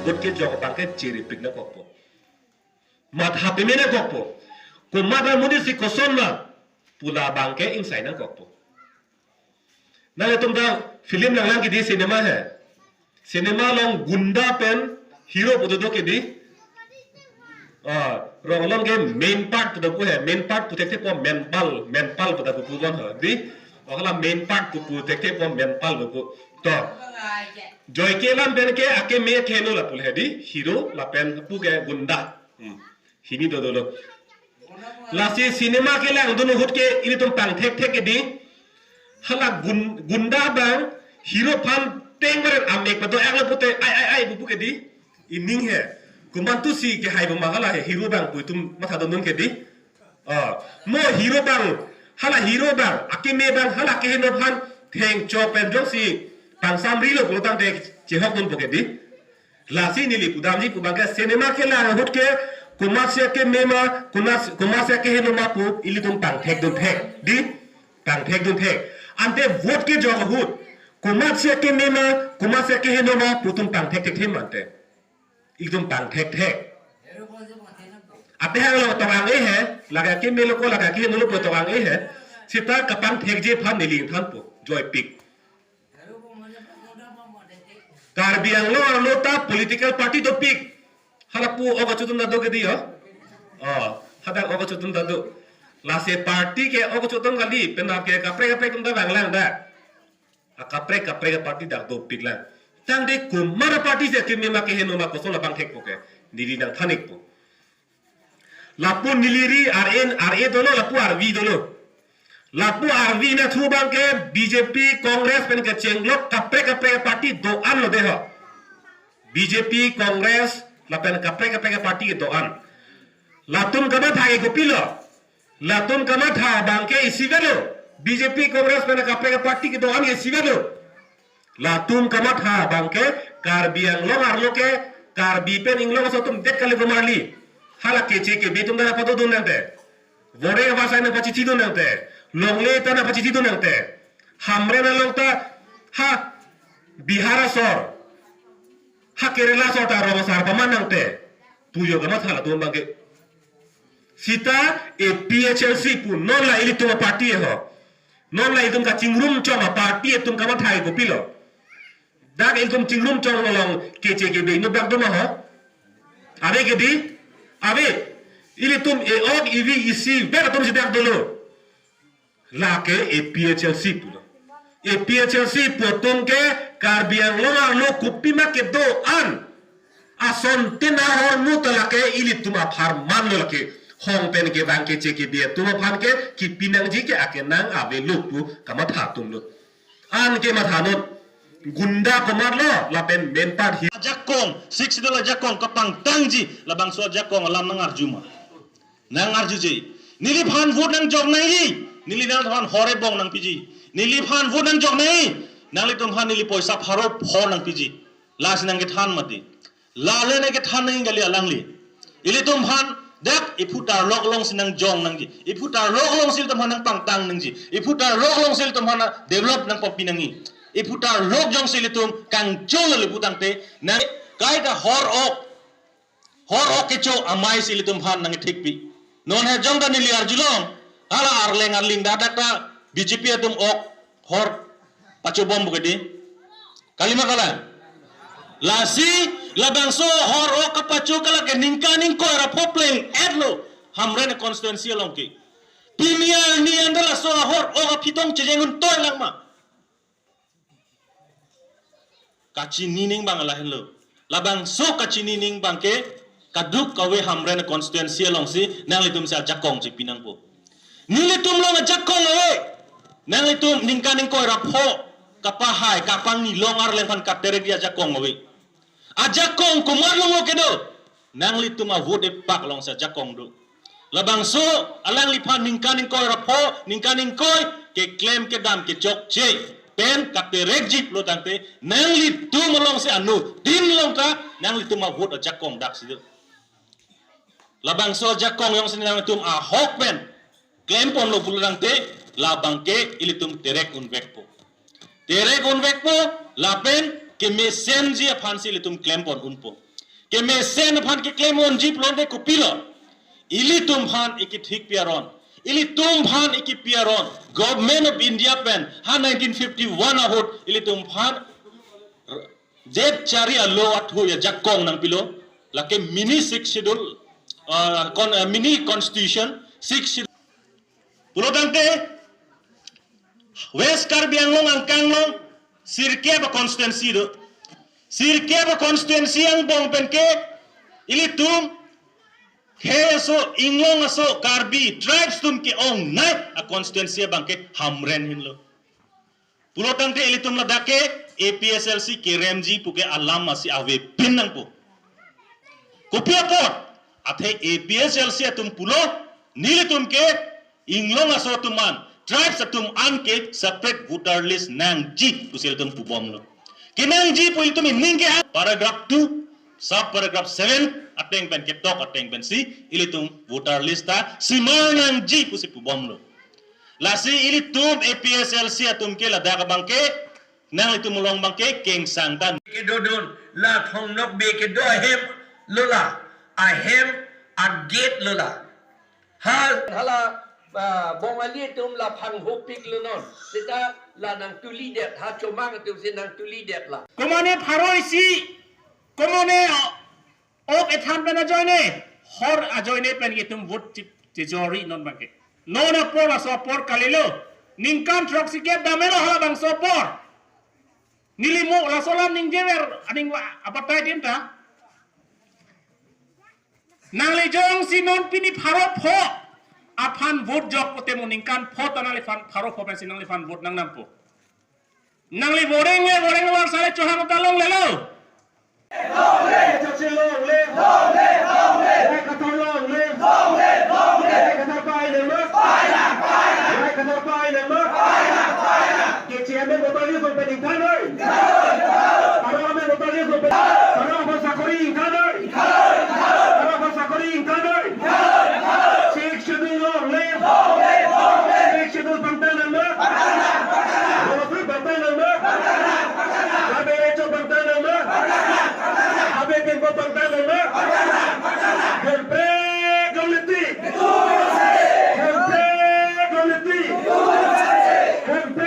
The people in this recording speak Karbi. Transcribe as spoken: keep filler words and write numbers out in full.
Vote kejok abangke chiripik nangkokpo. Matha peme nangkokpo. Komat amonit si koson ma pu labangke ingsai nangkokpo. Nangtum ta film langlang kedi, cinema he. Cinema along gunda pen hero pu dodo kedi. Ah, rong along ke main part pu dopo he, main part pu thekthepo menpal, menpal pu dopo pu bon he. Di, oh, hala main part pu pu thekthepo menpal dopo. To. Joike lam pen ke akeme keheno lapu le di, hero lapen pu ke gunda. Hmm. Hini dodolo. Lasi cinema kelangdun ahut ke ilitum pangthekthek kedi. Hala gun-, gunda abang hero aphan teng baren amek pado-ang lo pute ai ai ai pu pu kedi. Ining he. Komantu si kehai boma hala he hero abang pu itum mathadun dun kedi. Ah, mo hero abang, hala hero abang, akeme abang, hala keheno aphan thengchok pen jongsi pangsamrilo pulotangte chehok dunpo kedi. Lasi neli pudamji pu abangke cinema kelang ahut ke komatsi akeme ma, komat-, komatsi akeheno ma pu ilitum pangthekdun thek. Di? Pangthekdun thek. Ante vote kejok ahut komatsi akeme ma, komatsi akeheno ma pu itum pangthekthekthe mante. Ilitum pangthekthek. Atehang lo tong-ang-e he, lake akeme lo ko lake akeheno lo pu tong-ang-e he. Seta kapangthekji aphan neli ingthanpo. Joipik. Karbi Anglong arlo ta political party dopik. Hala pu ok achutum ta do kedi yo. Oh, hadak ok achutum ta do. Lasi party ke ok achutum kali, penap ke kaprek kaprek atum ta vanglang dak. Akaprek kaprek party dak dopik lang. Tangte komat party si akeme ma keheno ma koson labang thekpo ke. Neli nangthan-ikpo. Lapu neli ri R A, R A dolo, lapu R V dolo. Lapu R V nathu abangke B J P, Congress pen kechenglok kaprek kaprek party do-an lo de ho. B J P, Congress, lapen kaprek kaprek party do-an. Latum kamatha ke kopilo. Latum kamatha abangke isi avelo. B J P, Congress pen kaprek party kedo-an ke isi avelo. Latum kamatha abangke Karbi Anglong arlo ke Karbi pen inglong aso atum det kali komarli. Hala keche kebe atum ta nangpadodun nangte. Vore vasai nangpachechidun nangte. Longle ta nangpachechidun nangte. Hamren along ta ha Bihar asor, ha Kerala asor ta rong asar paman nangte. Pujo kamatha latum abangke. Seta A P H L C pu non la ilitum aparty ho. Non la ilitum kachingrumchong aparty atum kamatha ke kopilo. Dak ilitum chingrumchong along keche kebe inut dak do ma ho. Ave kedi? Ave. Ilitum e-ok evi isi vet atum si dak dolo. Lake A P H L C pulo. A P H L C pu atum ke Karbi Anglong arlo kopima kedo-an ason tin ahormu ta lake ilitum apharman lo lake. Hong pen kevang keche kebe atum aphan ke kipi nangji ke akenang avelo pu kamatha atum lo. An ke mathanon gunda komatlo lapen main part hi. Ajakong, Sixth Schedule ajakong kapangtangji, labangso ajakong alam nangarju ma? Nangarjuje. Neliphan vote nangjok nangji. Neli nangliphan hor ebong nangpiji. Neliphan vote nangjok nangji. Nanglitumphan neli poisa pharo phor nangpiji. Lasi nangkethan mati. Lale nangkethan nangji kali alangli. Ilitumphan dak iphu tarlok alongsi nangjong nangji. Iphu tarlok alongsi ilitumphan nangpangtang nangji. Iphu tarlok alongsi ilitumphan develop nangpapi nangji. Iphu tarlok jongsi ilitum kangchol le putangte nang kaita hor ok. Hor ok kecho amei si ilitumphan nangthikpi. Non hejong ta neli arjulong. Hala arleng arling dadak ta B J P atum ok hor pachobom pu kedi. Kalima kalang. Lasi labangso hor ok kapacho ke lake ningkan ingkoi ra pho pleng-etlo. Hamren constituency along ke. Pini arni anta laso hor ok aphi tong chejeng un toilang ma? Kachini ning abang lahenlo. Labangso kachini ning abangke kaduk kave Hamren constituency alongsi nanglitumsi ajakong chepi nangpo. Nelitum along ajakong ave. Nanglitum ningkan ingkoi ra pho kapahai kapangni long arleng aphan katerek ajakong ave. Ajakong komat along lo kedo? Nanglitum avote epak alongsi ajakong do. Labangso alangliphan ningkan ingkoi ra pho, ningkan ingkoi keklem kedam kechokche pen katerekji pulotangte nanglitum alongsi ano tin along ta nanglitum avote ajakong daksi do. Labangso ajakong jongsi nanglitum ahok pen klemponlo pulotangte labangke ilitum terek unvekpo. Terek unvekpo lapen kemesenji aphansi ilitum klempon unpo. Kemesen aphan keklem unji pulote kopilo? Ilitum aphan ikithik pi aron. Ilitum aphan ikipi aron. Government of India pen ha nineteen fifty-one ahut ilitum aphan Jet Chari a-law athu ajakong nangpilo. Lake mini sixth schedule, uh, con-, uh, mini constitution, sixth schedule. Pulotangte West Karbi Anglong angkang along sirkep a-constituency do. Sirkep a-constituency angbong pen ke ilitum khei aso, inglong aso, Karbi tribes atum ke-ongnei a-constituency abang ke Hamren henlo. Pulotangte ilitum ladak ke A P H L C keremji pu ke alam asi avepin nangpo. Kopi apot? Athe A P H L C atum pulo, nelitum ke inglong aso atum an, tribes atum an ke separate voter list nangji pusi ilitum pubomlo. Kenangji pu ilitum ining ke paragraph two, sub paragraph seven ateng pen ketok ateng pensi ilitum voter list ta simar nangji pusi pubomlo. Lasi ilitum A P H L C atum ke ladak abang ke, nanglitum along abang ke kengsang ta. Kedodun, la Thong Nokbe kedo ahem lo la, ahem a-gate lo la. Ha, hala, ah, Bongali atum la phang hopik lo non. Seta la nangtulidet, ha Chomang atum si nangtulidet la. Komane pharo isi, komane o-, ok ethan pen ajoine, hor ajoine pen itum vote chi-, chechori non abang ke. Non apor laso apor kalilo. Ningkan throksikep damlo halabangso apor. Neli mo laso alam ningjever aning wa abatai adim ta. Nangli jongsi non pini pharo pho aphan vote jok pote mo ningkan pho ta nangliphan pharo pho pensi nangliphan vote nangnampo. Nangli voring le, voring le, sale chohang ta longlelo. Longle, Chokche longle. Longle, longle. Rai Kathar longle. Longle, longle. Rai Kathar pai nangma. Pai nang, pai nang. Rai Kathar pai nangma. Pai nang, pai nang. K T M member ni kong pening thanoi.